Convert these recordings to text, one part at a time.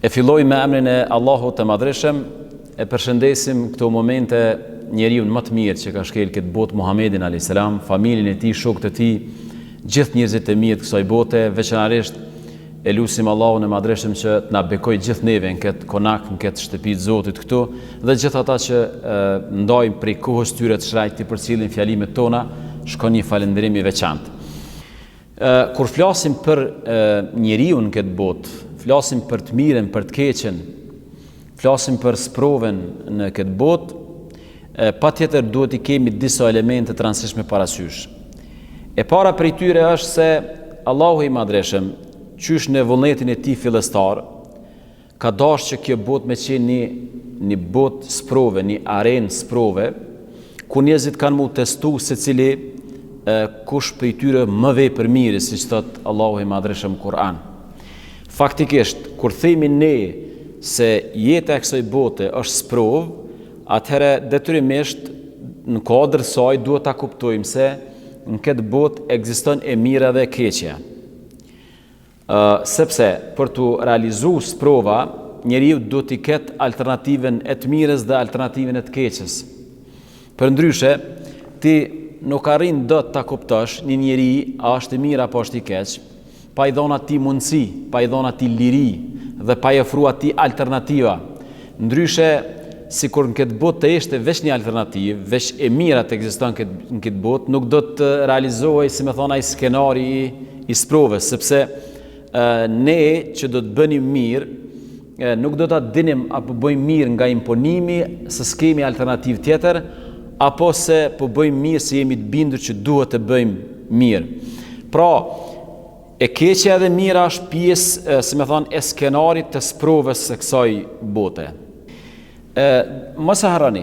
E filloj me emrin e Allahut të Madhërishëm, e përshëndesim këto momente njeriun më të mirë që ka shkel këtë botë Muhammedin a.s., familjen e tij, shokët e tij, gjithë njerëzit e mirë të kësaj bote, veçanërisht e lusim Allahun e Madhërishëm që të na bekojë gjithë neve në këtë konak, në këtë shtëpi të Zotit këtu, dhe gjithë ata që e, ndajnë prej kohës tyre të shtrenjtë t'i përcjellin fjalimet tona, shkon një falënderim i veçantë. Kur flasim për njeriun në këtë botë, flasim për të mirën, për të keqen, flasim për sprovën në këtë botë, patjetër duhet t'i kemi disa elemente të rëndësishme parasysh. E para prej tyre është se Allahu i Madhërishëm, qysh në vullnetin e tij fillestar, Ka dashtë që kjo botë me qenë një një botë sprove, një arenë sprove, ku njerëzit kanë m'u testu secili e, kush prej tyre më vepërmiri, siç thotë Allahu i Madhërishëm n'Kur'an. Faktikisht, kur themi ne se jeta e kësaj bote është sprovë, atëherë detyrimisht në kuadër të saj duhet ta kuptojmë se në këtë botë ekziston e mira dhe e keqja. Sepse për t'u realizu sprova, njeriu duhet t'i ketë alternativën e të mirës dhe alternativën e të keqes. Përndryshe, ti nuk arrin dot ta kuptosh një njeri a është i mirë apo është i keq, pa i dhënë atij mundësi, pa i dhënë atij liri dhe pa i ofru atij alternativa. Ndryshe, sikur në këtë botë të ishte veç një alternativë, veç e mira të ekziston në këtë botë, nuk do të realizohej, si me thonë, ai skenari i, i sprovës, sepse ne që do të bënim mirë, nuk do ta dinim a po bëjmë mirë nga imponimi, se s'kemi alternativë tjetër, apo se po bëjmë mirë se jemi të bindur që duhet të bëjmë mirë. Pra, E keqja edhe mira është pjesë, si me thonë, e skenarit të sprovës së kësaj bote. E, mos e harroni,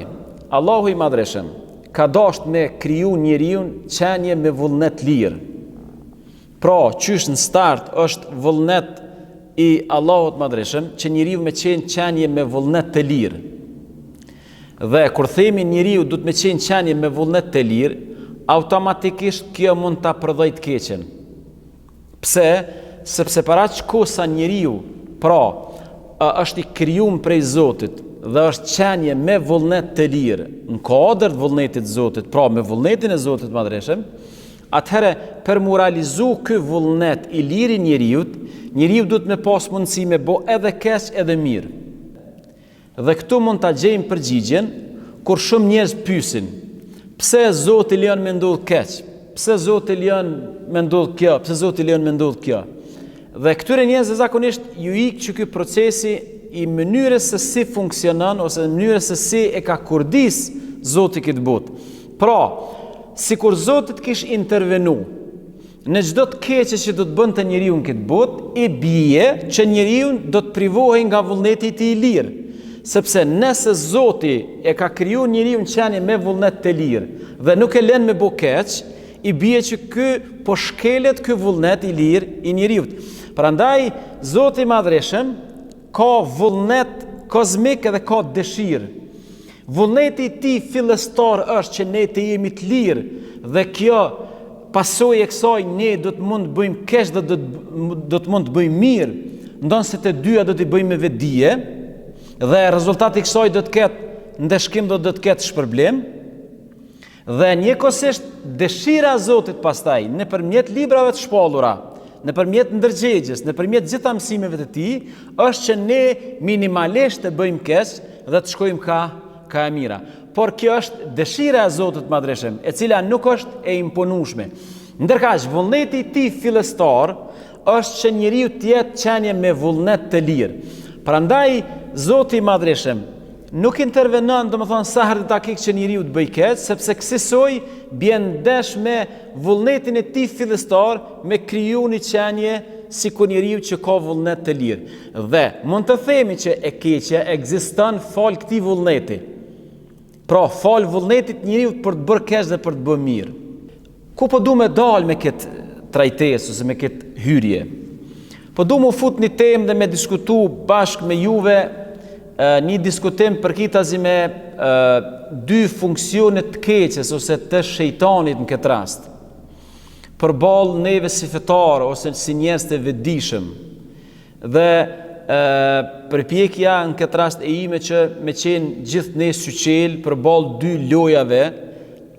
Allahu i Madhërishëm ka dasht me kriju njeriun qenie me vullnet lirë. Pra, qysh në start është vullnet i Allahut Madhërishëm që njeriu me qenë qenie me vullnet të lirë. Dhe kur themi njeriu duhet me qenë qenie me vullnet të lirë, automatikisht kjo mund ta prodhojë të keqen. Pse? Sepse për aq kohë sa njeriu, pra, është i krijum prej Zotit dhe është qenie me vullnet të lirë, në kuadër të vullnetit të Zotit, pra me vullnetin e Zotit të Madhërishëm, atëherë për m'u realizu ky vullnet i lirë i njeriut, njeriu duhet me pas mundësi me bo edhe keq edhe mirë. Dhe këtu mund ta gjejmë përgjigjen kur shumë njerëz pyesin, pse Zoti lejon me ndodh keq? Pse Zoti lejon me ndodh kjo? Pse Zoti lejon me ndodh kjo? Dhe këtyre njerëzve zakonisht ju ik që ky procesi i mënyrës se si funksionon ose mënyrës se si e ka kurdis Zoti këtë botë. Pra, sikur Zoti të kish intervenu Në çdo të keqe që do të bënte njeriu në këtë botë, i bie që njeriu do të privohej nga vullneti i tij i lirë. Sepse nëse Zoti e ka kriju njeriun qenie me vullnet të lirë dhe nuk e lën me bo keq, i bie që ky po shkelet ky vullnet i lirë i njeriut. Prandaj Zoti i Madhërishëm ka vullnet kozmik dhe ka dëshirë. Vullneti i tij fillestar është që ne të jemi të lirë dhe kjo pasojë e kësaj ne do të mund të bëjmë keq dhe do të do të mund të bëjmë mirë, ndonëse të dyja do t'i bëjmë me vetëdije dhe rezultati i kësaj do të ketë ndëshkim dhe do të ketë shpërblim. Dhe njëkohësisht dëshira e Zotit pastaj nëpërmjet librave të shpallura, nëpërmjet ndërgjegjes, nëpërmjet gjitha mësimeve të tij, është që ne minimalisht të bëjmë keq dhe të shkojmë ka ka e mira. Por kjo është dëshira e Zotit të Madhërishëm, e cila nuk është e imponueshme. Ndërkaq vullneti i tij fillestar është që njeriu të jetë qenie me vullnet të lirë. Prandaj Zoti i Madhërishëm Nuk intervenon, domethënë, sa herë të takik që njeriu të bëjë keq, sepse kësisoj bjen ndesh me vullnetin e tij fillestar me kriju një qenie sikur njeriu që ka vullnet të lirë. Dhe mund të themi që e keqja ekziston falë këtij vullneti. Pra, falë vullnetit njeriut për të bërë keq dhe për të bërë mirë. Ku po du me dalë me këtë trajtesë ose me këtë hyrje? Po du m'u fut një temë dhe me diskutu bashkë me juve një diskutim përkitazi me dy funksione të keqes ose të shejtanit në këtë rast. Përballë neve si fetarë ose si njerëz të vetëdijshëm. Dhe e, përpjekja në këtë rast e ime që me qenë gjithë ne syçelë përballë dy lojave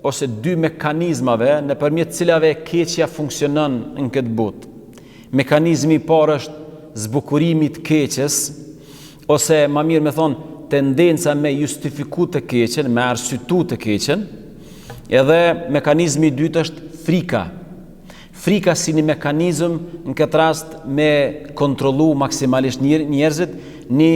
ose dy mekanizmave nëpërmjet cilave e keqja funksionon në këtë botë. Mekanizmi i parë është zbukurimi i të keqes, ose ma mirë me thonë, tendenca me justifiku të keqen, me arsytu të keqen, edhe mekanizmi i dytë është frika. Frika si një mekanizëm në këtë rast me kontrollu maksimalisht njerëzit, një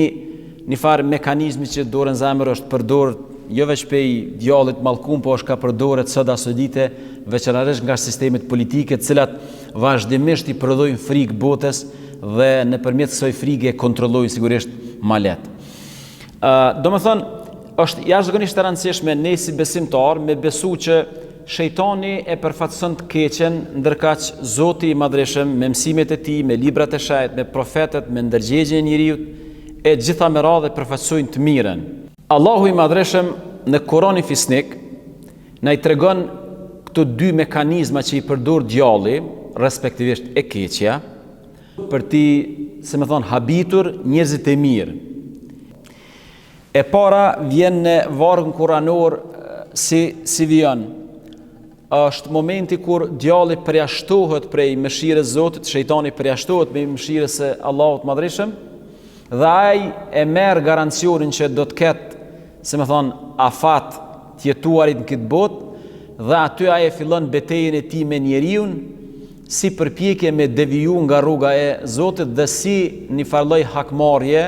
një farë mekanizmi që dorën n'zemër është përdor jo veç pej djallit mallkum, po është ka përdoret sot aso dite, veçanërisht nga sistemet politike, të cilat vazhdimisht i prodhojnë frikë botës dhe nëpërmjet kësaj frike e kontrollojnë sigurisht ma lehtë. Ë, domethënë, është jashtëzakonisht e rëndësishme ne si besimtar me besu që shejtani e përfaqëson të keqen, ndërkaq Zoti i Madhërishëm me mësimet e tij, me librat e shenjtë, me profetët, me ndërgjegjen e njeriut e gjitha me radhë e përfaqësojnë të mirën. Allahu i Madhërishëm në Kuranin Fisnik na i tregon këto dy mekanizma që i përdor djalli, respektivisht e keqja, për t'i, si me thonë, habitur njerëzit e mirë. E para vjen në vargun kuranor si si vijon. Është momenti kur djalli përjashtohet prej mëshirës Zotit, shejtani përjashtohet prej mëshirës së Allahut të Madhërishëm dhe ai e merr garancionin që do të ketë, si me thonë, afat të jetuarit në këtë botë dhe aty ai e fillon betejën e tij me njeriun si përpjekje me deviju nga rruga e Zotit dhe si një farë lloj hakmarrje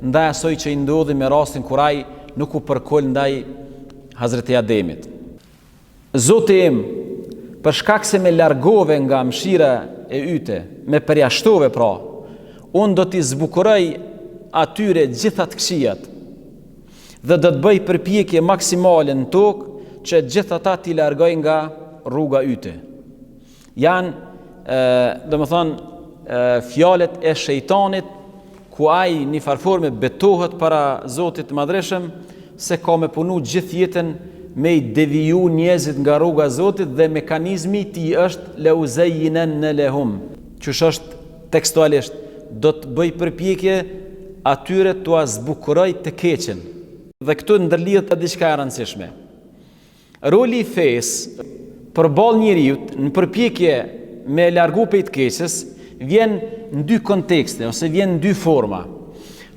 ndaj asaj që i ndodhi me rastin kur ai nuk u përkul ndaj Hazreti Ademit. Zoti im, për shkak se me largove nga mëshira e yte, me përjashtove pra, unë do t'i zbukuroj atyre gjitha të këqijat dhe do të bëj përpjekje maksimale në tokë që gjithë ata t'i largoj nga rruga yte. Janë, domethënë, fjalët e shejtanit ku ai një farë forme betohet para Zotit të Madhërishëm se ka me punu gjithë jetën me i deviju njerëzit nga rruga e Zotit dhe mekanizmi i tij është le uzejinenne lehum, qysh është tekstualisht, do të bëj përpjekje atyre t'ua zbukuroj të keqen. Dhe këtu ndërlidhet diçka e rëndësishme. Roli i fesë përballë njeriut në përpjekje me e largu pej të keqes vjen në dy kontekste ose vjen në dy forma.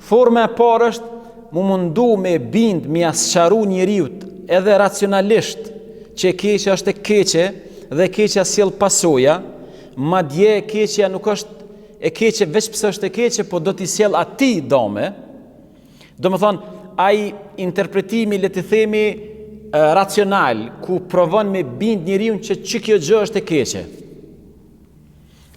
Forma e parë është m'u mundu me bind, me ia sqaru njeriut edhe racionalisht që e keqja është e keqe dhe e keqja sjell pasoja, madje e keqja nuk është e keqe veç pse është e keqe, po do t'i sjell atij dame. Domethënë, ai interpretimi, le të themi, racional, ku provon me bind njeriun që që kjo gjë është e keqe.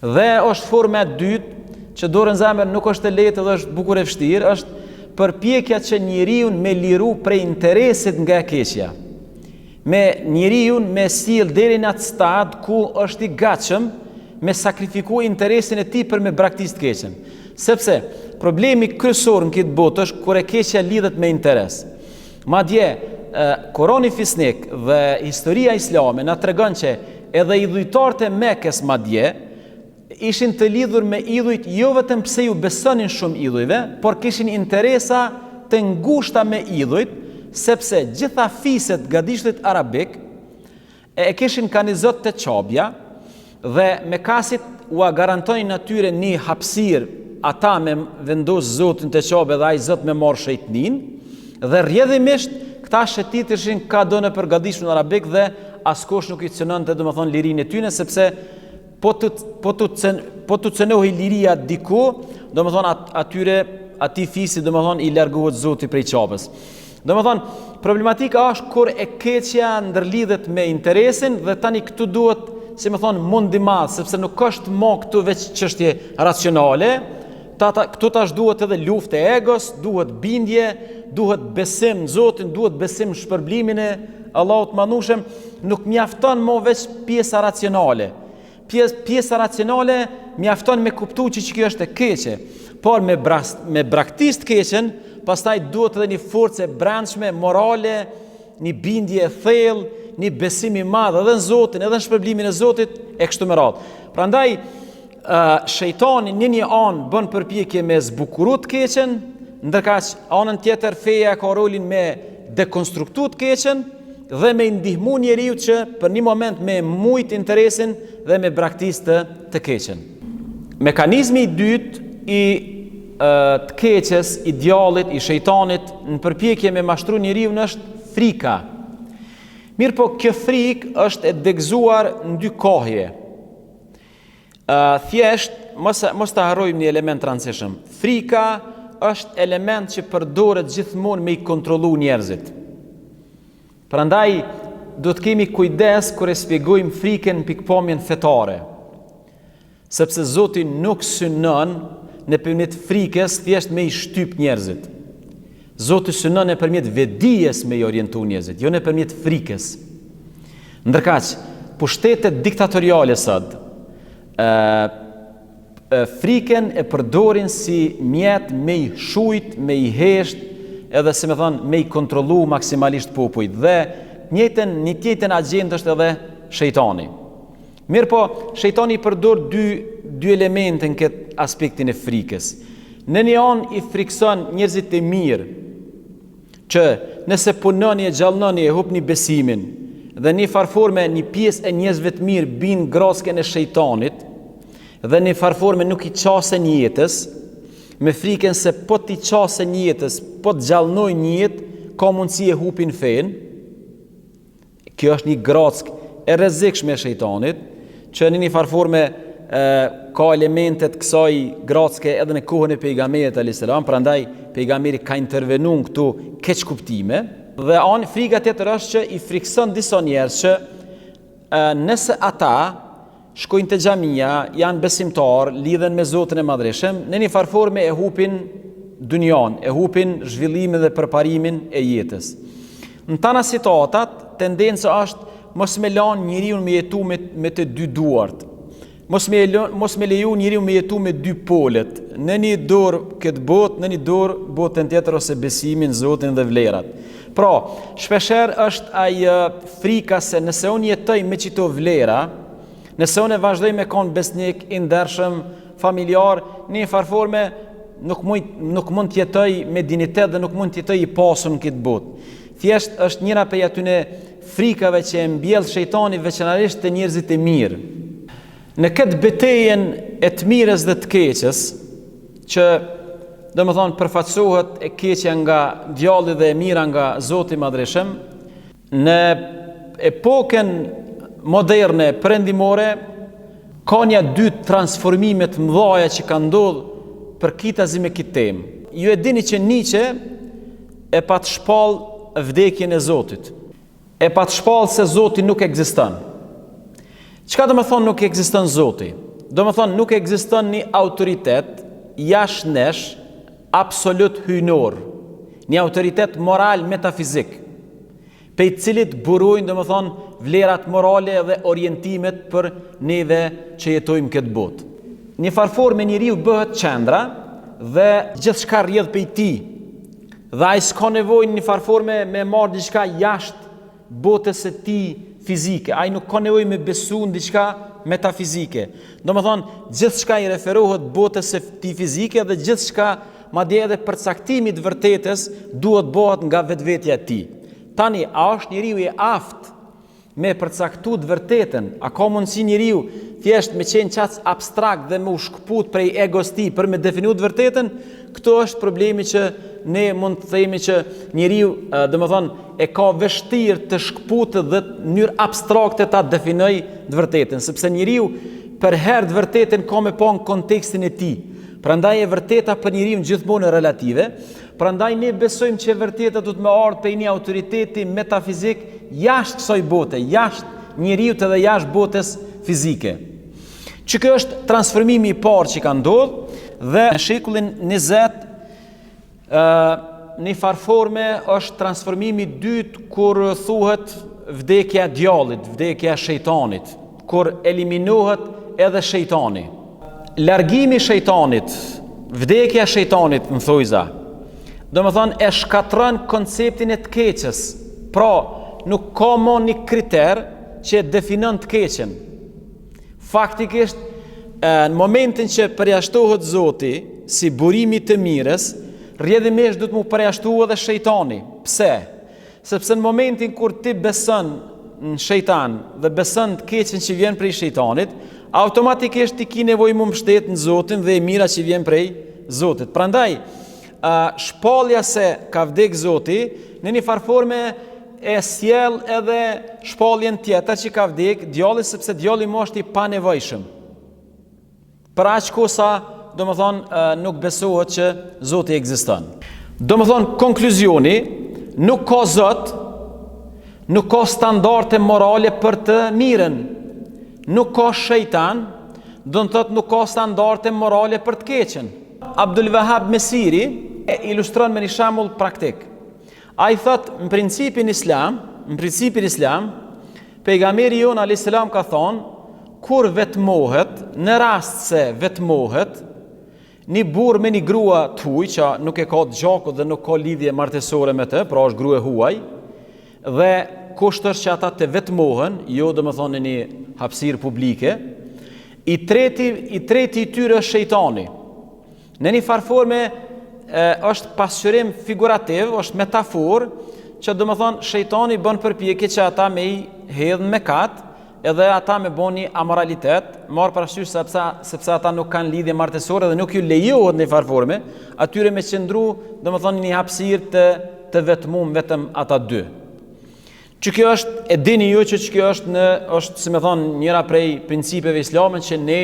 Dhe është forma e dytë, që dorën n'zemër nuk është e lehtë dhe është bukur e vështirë, është përpjekja që njeriun me liru prej interesit nga e keqja. Me njeriun me sjell deri në atë stad ku është i gatshëm me sakrifiku interesin e tij për me braktis të keqen. Sepse problemi kryesor në këtë botë është kur e keqja lidhet me interes. Madje Kurani fisnik dhe historia islame na tregon që edhe idhujtarët e Mekës madje ishin të lidhur me idhujt jo vetëm pse ju besonin shumë idhujve, por kishin interesa të ngushta me idhujt, sepse gjitha fiset gadishullit arabik e kishin ka një zot te Qabja dhe mekasit ua garantonin atyre një hapësirë ata me vendos zotin te Qabja dhe ai zot me marrë shejtninë dhe rrjedhimisht këta shëtiteshin kado nëpër gadishullin arabik dhe askush nuk i cënonte domethënë lirinë e tyne sepse Po të po të cen, po të cenohej liria diku, domethënë at, atyre atij fisi domethënë i largohet Zoti prej Qabes. Domethënë problematika është kur e keqja ndërlidhet me interesin dhe tani këtu duhet, si me thonë, mund i madh, sepse nuk është mo këtu veç çështje racionale, ta, ta, këtu tash duhet edhe luftë e egos, duhet bindje, duhet besim në Zotin, duhet besim në shpërblimin e Allahut të Madhnushëm, nuk mjafton mo veç pjesa racionale. Pjes, pjesa racionale mjafton me kuptu që që kjo është e keqe, por me, bras, me braktis të keqen, pastaj duhet edhe një forcë e brendshme, morale, një bindje e thellë, një besim i madh edhe në Zotin, edhe në shpërblimin e Zotit, e kështu me radhë. Prandaj, Shejtani në një anë bën përpjekje me zbukuru të keqen, ndërkaq anën tjetër feja ka rolin me dekonstruktu të keqen dhe me i ndihmu njeriut që për një moment me mujt interesin dhe me braktis të, të keqen. Mekanizmi i dytë i të keqes, i djallit, i shejtanit, në përpjekje me mashtru njeriun është frika. Mirëpo, kjo frikë është e degëzuar në dy kahje. Uh, thjesht, mos, mos ta harrojmë një element të rëndësishëm. Frika është element që përdoret gjithmonë me i kontrollu njerëzit. Prandaj, duhet të kemi kujdes kur e shpjegojmë frikën në pikëpamjen fetare. Sepse Zoti nuk synon nëpërmjet frikës thjesht me i shtyp njerëzit. Zoti synon nëpërmjet vetëdijes me i orientu njerëzit, jo nëpërmjet frikës. Ndërkaq, pushtetet diktatoriale sot ë frikën e përdorin si mjet me i shujt, me i hesht, edhe si me thonë, me i kontrollu maksimalisht popujt. Dhe njëjtën, një tjetën agjendë është edhe shejtani. Mirëpo, shejtani i përdor dy, dy elemente në këtë aspektin e frikës. Në një anë i frikson njerëzit e mirë, që nëse punoni e gjallnoni e hupni besimin, dhe një farë forme një pjesë e njerëzve të mirë bin n'grackën e shejtanit, dhe një farë forme nuk i qasen jetës, me frikën se po t'i qasen jetës, po të gjallnojnë një jetë, ka mundësi e hupin fenë, Kjo është një grackë e rrezikshme e shejtanit, që në një farë forme e, ka elemente të kësaj gracke edhe në kohën e pejgamberit alayhis salam, prandaj pejgamberi ka intervenu në këto keqkuptime. Dhe anë frika tjetër është që i frikson disa njerëz që e, nëse ata shkojnë te xhamia, janë besimtarë, lidhen me Zotin e Madhërishëm, në një farë forme e hupin dynjanë, e hupin zhvillimin dhe përparimin e jetës. Në tana situatat, tendenca është mos me lanë njeriun me jetu me, me të dy duart. Mos me, mos me leju njeriun me jetu me dy polet. Në një dorë këtë botë, në një dorë botën tjetër ose besimin, Zotin dhe vlerat. Pra, shpeshherë është ai frika se nëse unë jetoj me qito vlera, nëse unë vazhdoj me konë besnik, i ndershëm, familjar, në një farë forme nuk mund, nuk mund të jetoj me dinjitet dhe nuk mund të jetoj i pasur në këtë botë. Thjesht është njëra prej atyne frikave që e mbjell shejtani veçanërisht te njerëzit e mirë. Në këtë betejën e të mirës dhe të keqes, që domethonë përfaqësohet e keqja nga djalli dhe e mira nga Zoti i Madhërishëm, në epokën moderne perëndimore ka nja dy transformime të mëdha që kanë ndodhur përkitazi me këtë temë. Ju e dini që Nietzsche e pat shpall vdekjen e Zotit. E pat shpall se Zoti nuk ekziston. Çka domethonë nuk ekziston Zoti? Domethonë nuk ekziston një autoritet jashtë nesh absolut hyjnor, një autoritet moral metafizik, pej të cilit burojnë domethonë vlerat morale dhe orientimet për neve që jetojmë këtë botë. Një farë forme njeriu bëhet qendra dhe gjithçka rrjedh pej tij. Dhe ai s'ka nevojë në një farë forme me marrë diçka jashtë botës së tij fizike. Ai nuk ka nevojë me besu në diçka metafizike. Domethonë, gjithçka i referohet botës së tij fizike dhe gjithçka, madje edhe përcaktimi i të vërtetës, duhet bëhet nga vetvetja e tij. Tani, a është njeriu i aftë Me përcaktu të vërtetën, a ka mundësi njeriu thjesht me qenë qaq abstrakt dhe me u shkëput prej egos tij për me definu të vërtetën? Këtu është problemi që ne mund të themi që njeriu, domethonë, e ka vështirë të shkëputet dhe në mënyrë abstrakte ta definojë të vërtetën, sepse njeriu përherë të vërtetën ka me pa në kontekstin e tij. Prandaj e vërteta për njeriun gjithmonë relative, Prandaj ne besojmë që e vërteta duhet me ardhë prej një autoriteti metafizik jashtë kësaj bote, jashtë njeriut edhe jashtë botës fizike. Që kjo është transformimi i parë që ka ndodhë dhe në shekullin 20 ë në farë forme është transformimi i dytë kur thuhet vdekja e djallit, vdekja e shejtanit. kur eliminohet edhe shejtani. Largimi i shejtanit, vdekja e shejtanit në thojza, domethonë e shkatërron konceptin e të keqes. Pra, nuk ka mo një kriter që e definon të keqen. Faktikisht, Në momentin që përjashtohet Zoti si burimi i të mirës, rrjedhimisht duhet m'u përjashtu edhe shejtani. Pse? Sepse në momentin kur ti beson në shejtan dhe beson të keqen që vjen prej shejtanit, automatikisht ti ki nevojë m'u mbështet në Zotin dhe e mira që vjen prej Zotit. Prandaj, shpallja se ka vdek Zoti, në një farë forme e sjell edhe shpalljen tjetër që ka vdek djalli, sepse djalli mo është i panevojshëm. Për aq kohë sa, domethonë, nuk besohet që Zoti ekziston. Domethonë, konkluzioni, nuk ka Zot, nuk ka standarde morale për të mirën, nuk ka shejtan, do të thotë nuk ka standarde morale për të keqen. Abdul Wahab Mesiri e ilustron me një shembull praktik. Ai thotë në principin islam, në principin islam, pejgamberi jonë alayhis salam ka thonë, kur vetmohet, në rast se vetmohet, një burrë me një grua të huaj që nuk e ka të gjakut dhe nuk ka lidhje martesore me të, pra është grua e huaj, dhe kusht është që ata të vetmohen, jo domethonë në një hapësirë publike, i treti, i treti i tyre është shejtani. Në një farë forme është pasqyrim figurativ, është metaforë, që domethonë shejtani bën përpjekje që ata me i hedh në mëkat, edhe ata me bo një amoralitet, marrë parasysh sepse, sepse ata nuk kanë lidhje martesore dhe nuk ju lejohet në një farë forme, atyre me qëndru, domethonë një hapësirë të, të vetmum vetëm ata dy. Që kjo është, e dini ju që që kjo është në, është, si me thonë, njëra prej principeve islame që ne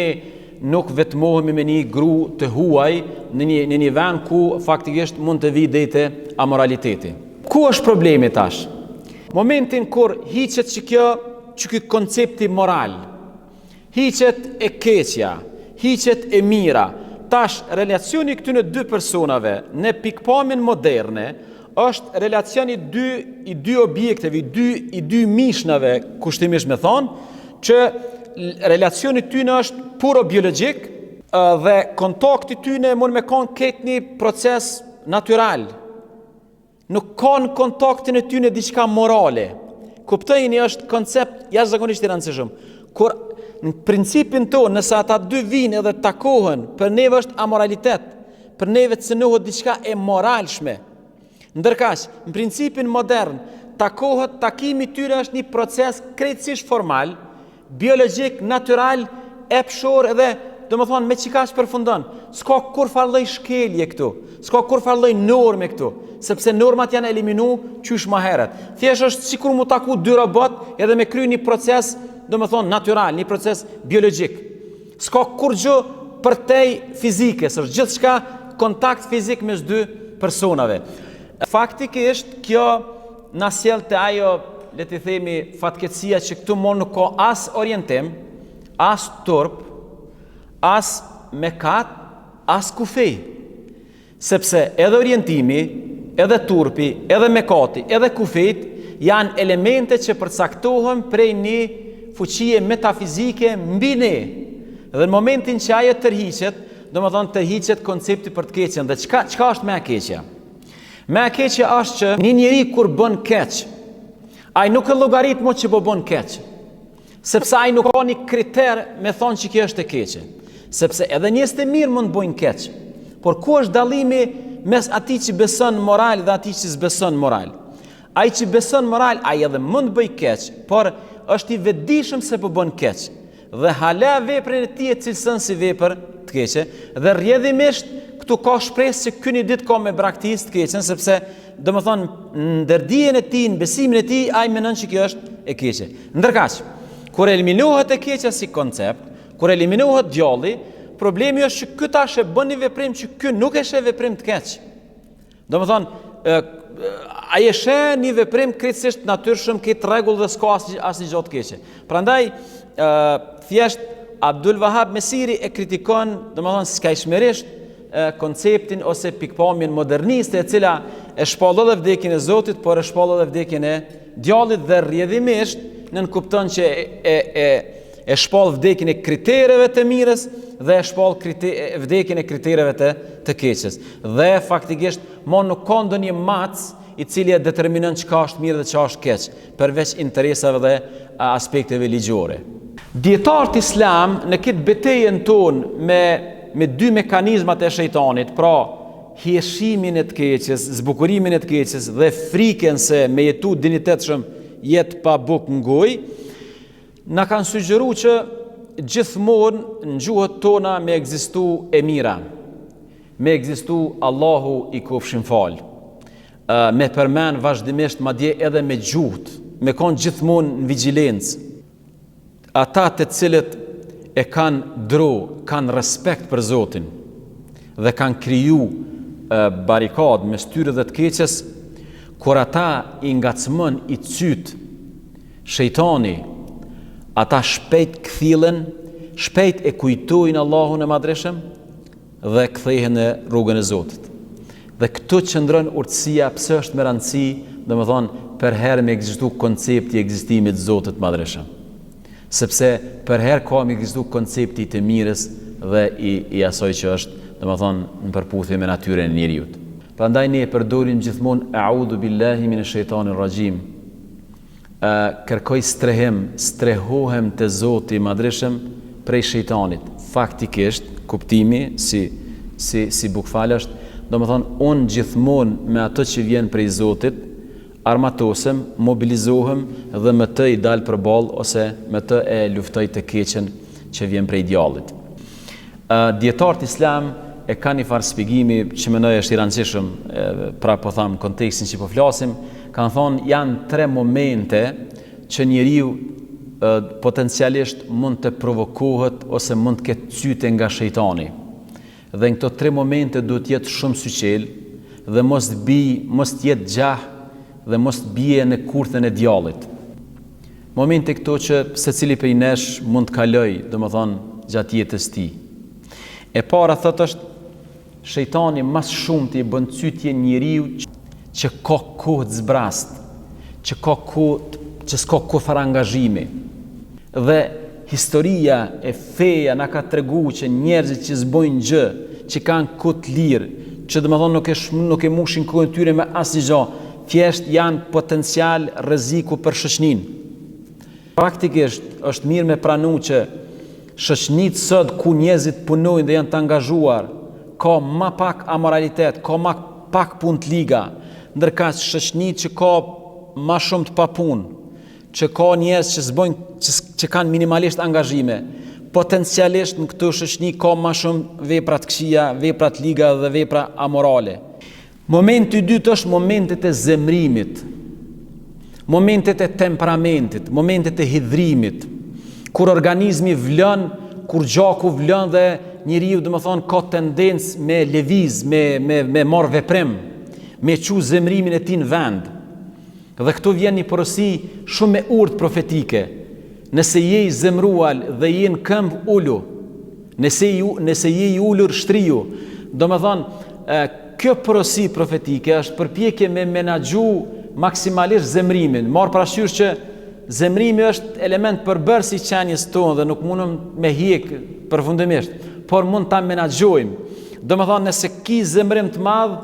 nuk vetmohemi me një gru të huaj në një, në një vend ku faktikisht mund të vijë deri te amoraliteti. Ku është problemi tash? Momentin kur hiqet që kjo, që ky koncepti moral, Hiqet e keqja, hiqet e mira. Tash, relacioni i këtyne dy personave në pikëpamjen moderne është relacion i dy i dy objekteve, i dy i dy mishnave, kushtimisht me thonë, që relacioni i tyne është puro biologjik dhe kontakti i tyne mund me kon krejt një proces natyral. Nuk ka në kontaktin e tyne diçka morale. Kuptojeni, është koncept jashtëzakonisht i rëndësishëm. Kur në principin tonë, nëse ata dy vijnë edhe takohen, për neve është amoralitet, për neve cenohet diçka e moralshme. Ndërkaq, në principin modern, takohet, takimi i tyre është një proces krejtësisht formal, biologjik, natyral, epshor edhe, domethonë, me qikaq përfundon. S'ka kurrfarë lloj shkelje këtu, s'ka kurrfarë lloj norme këtu, sepse normat janë eliminu qysh ma herët. Thjesht është sikur m'u taku dy robot edhe me kry një proces, domethonë, natyral, një proces biologjik. S'ka kurgjë përtej fizikës, është gjithçka kontakt fizik mes dy personave. Faktikisht, kjo na sjell te ajo, le të themi, fatkeqësia që këtu mo nuk ka as orientim, as turp, as mekat, as kufi. Sepse edhe orientimi, edhe turpi, edhe mekati, edhe kufijt janë elemente që përcaktohen prej një fuqie metafizike mbi ne. Dhe në momentin që ajo tërhiqet, domethonë tërhiqet koncepti për të keqen. Dhe çka çka është më e keqja? Më e keqja është që një njeri kur bën keq, ai nuk e llogarit mo që po bën keq. Sepse ai nuk ka një kriter me thonë që kjo është e keqe. Sepse edhe njerëzit e mirë mund të bëjnë keq. Por ku është dallimi mes atij që beson moral dhe atij që s'beson moral? Ai që beson moral, ai edhe mund të bëjë keq, por është i vetëdijshëm se po bën keq. Dhe hala veprën e tij e cilëson si vepër të keqe dhe rrjedhimisht këtu ka shpresë që ky një ditë ka me braktis të keqen sepse domethonë në ndërdijen e tij, në besimin e tij, ai menon që kjo është e keqe. Ndërkaq, kur eliminohet e keqja si koncept, kur eliminohet djalli, problemi është që ky tash e bën një veprim që ky nuk e sheh veprim të keq. Domethonë, ai e sheh një veprim krejtësisht natyrshëm, krejt rregull dhe s'ka asnjë, asnjë gjë të keqe. Prandaj, thjesht, Abdul Wahab Mesiri e kritikon, domethonë, skajshmërisht, konceptin ose pikëpamjen moderniste e cila e shpall edhe vdekjen e Zotit, por e shpall edhe vdekjen e djallit dhe rrjedhimisht nënkupton që e, e, e, e shpall vdekjen e kritereve të mirës dhe e shpall vdekjen e kritereve të të keqes. Dhe faktikisht mo nuk ka ndonjë matës i cili e determinon çka është mirë dhe çka është keq, përveç interesave dhe aspekteve ligjore. Dijetarët islam në këtë betejën tonë me me dy mekanizmat e shejtanit, pra hijeshimin e të keqes, zbukurimin e të keqes dhe frikën se me jetu dinjitetshëm jetë pa bukë në gojë, na kanë sugjeru që gjithmonë në gjuhët tona me ekzistu e mira, me ekzistu Allahu i kofshim falë. Me përmen vazhdimisht madje edhe me gjuhët, me konë gjithmonë në vigjilencë. Ata të cilët e kanë dro, kanë respekt për Zotin dhe kanë kriju barikadë mes tyre dhe të keqes, kur ata i ngacmon i cyt shejtani, ata shpejt kthillen, shpejt e kujtojnë Allahun e Madhërishëm dhe kthehen në rrugën e Zotit. Dhe këtu qëndron urtësia pse është me rëndësi, domethënë, përherë me ekzistu koncepti i ekzistimit të Zotit të Madhërishëm. Sepse përherë ka me ekzistu koncepti i të mirës dhe i, i asaj që është, domethënë, në përputhje me natyrën e njeriut. Prandaj ne e përdorim gjithmonë A'udhu billahi minesh shejtanir raxhim. Kërkoj strehim, strehohem te Zoti i Madhërishëm prej shejtanit. Faktikisht, kuptimi si si si bukfal është, domethënë unë gjithmonë me atë që vjen prej Zotit, armatosem, mobilizohem dhe me të i dal përballë ose me të e luftoj të keqen që vjen prej djallit. Dijetarët islam e kanë një farë shpjegimi që mendoj është i rëndësishëm, pra po tham kontekstin që po flasim, kanë thonë janë tre momente që njeriu potencialisht mund të provokohet ose mund të ketë cytje nga shejtani. Dhe në këto tre momente duhet të jetë shumë syçel dhe mos të bij, mos të jetë gjah dhe mos të bie në kurthën e djallit. Momente këto që secili prej nesh mund të kalojë, domethënë, gjatë jetës tij. E para thotë është shejtani ma së shumti i bën cytje njeriut që ka kohë të zbrast, që ka kohë që s'ka kurrfarë angazhimi. Dhe historia e feja na ka tregu që njerëzit që s'bojnë gjë, që kanë kohë të lirë, që domethënë nuk e nuk e mushin kohën e tyre me asnjë gjë, Thjesht janë potencial rreziku për shoqninë. Praktikisht është mirë me pranu që shoqnitë sot ku njerëzit punojnë dhe janë të angazhuar, ka ma pak amoralitet, ka ma pak punë të liga, ndërkaq shoqnitë që ka ma shumë të papunë, që ka njerëz që s'bojnë që, që kanë minimalisht angazhime, potencialisht në këto shoqni ka ma shumë vepra të këqija, vepra të liga dhe vepra amorale. Momenti i dytë është momentet e zemrimit, momentet e temperamentit, momentet e hidhrimit, kur organizmi vlon, kur gjaku vlon dhe njeriu domethënë ka tendencë me lëviz, me me me marr veprim, me çu zemrimin e tij në vend. Dhe këtu vjen një porosi shumë e urtë profetike. Nëse je i zemruar dhe je në këmbë ulu, nëse ju nëse je i ulur shtriju. Domethënë, kjo porosi profetike është përpjekje me menaxhu maksimalisht zemrimin. Marr parasysh që zemrimi është element përbërës i qenies tonë dhe nuk mundëm me hjek përfundimisht, por mund ta menaxhojmë. Domethënë, nëse ki zemrim të madh,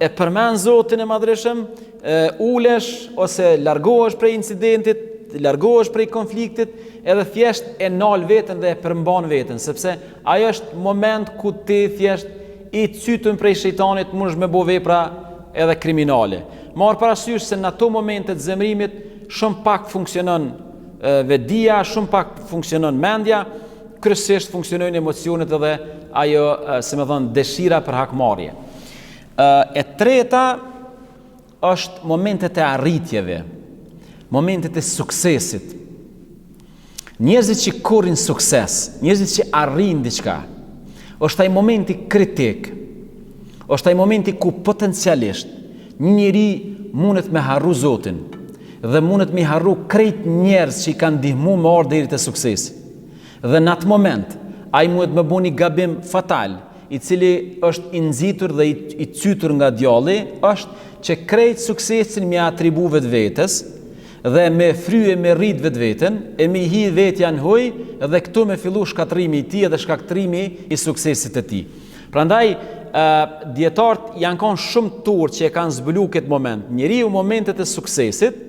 e përmend Zotin e Madhërishëm, ulesh ose largohesh prej incidentit, largohesh prej konfliktit, edhe thjesht e nal veten dhe e përmban veten, sepse ajo është moment ku ti thjesht i cytun prej shejtanit mundesh me bo vepra edhe kriminale. Marr parasysh se në ato momente të zemrimit shumë pak funksionon vetëdija, shumë pak funksionon mendja, kryesisht funksionojnë emocionet edhe ajo, si me thënë, dëshira për hakmarrje. E treta është momentet e arritjeve, momentet e suksesit. Njerëzit që korrin sukses, njerëzit që arrijnë diçka, është ai momenti kritik, është ai momenti ku potencialisht një njeri mundet me harru Zotin dhe mundet me harru krejt njerëz që i kanë ndihmu me ardhë deri te suksesi. Dhe në atë moment, ai mundet me bo një gabim fatal, i cili është i nxitur dhe i, i cytur nga djalli, është që krejt suksesin me atribu vetvetes dhe me fry e me rrit vetveten e me hi vetja në huj dhe këtu me fillu shkatërrimi i tij dhe shkatërrimi i suksesit të tij. Prandaj, dijetarët janë kanë shumë të urtë që e kanë zbulu këtë moment. Njeriu momentet e suksesit,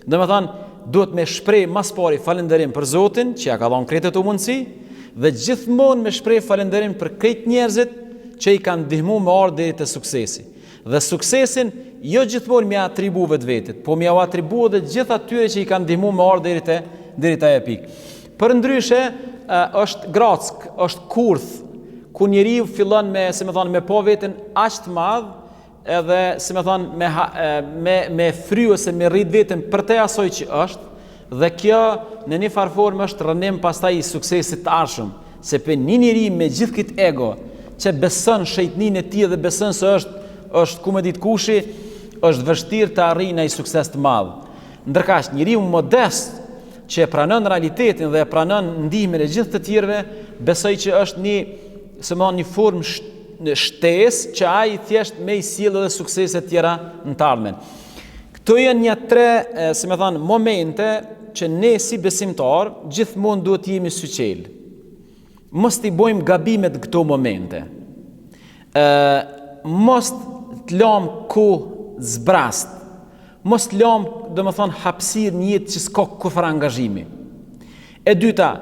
domethënë, duhet me shpreh ma s'pari falënderim për Zotin që ja ka dhënë krejt ato mundësi dhe gjithmonë me shpreh falënderim për krejt njerëzit që i kanë ndihmu me ardhë deri te suksesi. Dhe suksesin jo gjithmonë me ia atribu vetvetit, po me jau atribu edhe gjithë atyre që i kanë ndihmu me ardhë deri te deri te ajo pikë. Përndryshe, është grackë, është kurth, ku njeriu fillon me, si me thonë, me pa veten aq të madh, edhe, si me thonë, me, me, me fry ose me rrit veten përtej asaj që është, dhe kjo në një farë forme është rrënim pastaj i suksesit të ardhshëm, se për një njeri me gjithë këtë ego, që beson shejtninë e tij dhe beson se është, është ku me ditë kushi, është vështirë të arrijë një sukses të madh. Ndërkaq, njeriu modest që e pranon realitetin dhe e pranon ndihmën e gjithë të tjerëve, besoj që është një, si me thonë, një formë shtesë që ai thjesht me i sjellë edhe suksese të tjera në të ardhmen. Këto janë një tre, si me thonë, momente që ne si besimtar gjithmonë duhet të jemi syçelë. Mos t'i bojmë gabimet këto momente. Ë mos të lamë kohë zbrast. Mos të lamë, domethonë, hapësirë në jetë që s'ka kurrfarë angazhimi. E dyta,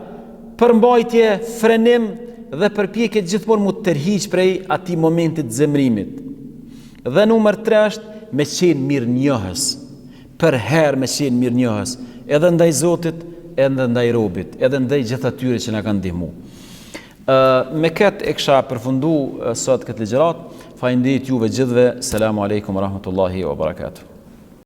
përmbajtje, frenim dhe përpjekje gjithmonë m'u tërhiq prej atij momentit të zemrimit. Dhe numër 3 është me qenë mirënjohës. Përherë me qenë mirënjohës, edhe ndaj Zotit, edhe ndaj robit, edhe ndaj gjithë atyre që na kanë ndihmu. Ë me këtë e kisha përfundu sot këtë ligjëratë. Faleminderit juve gjithëve. Selamu alejkum wa rahmetullahi wa barakatuh.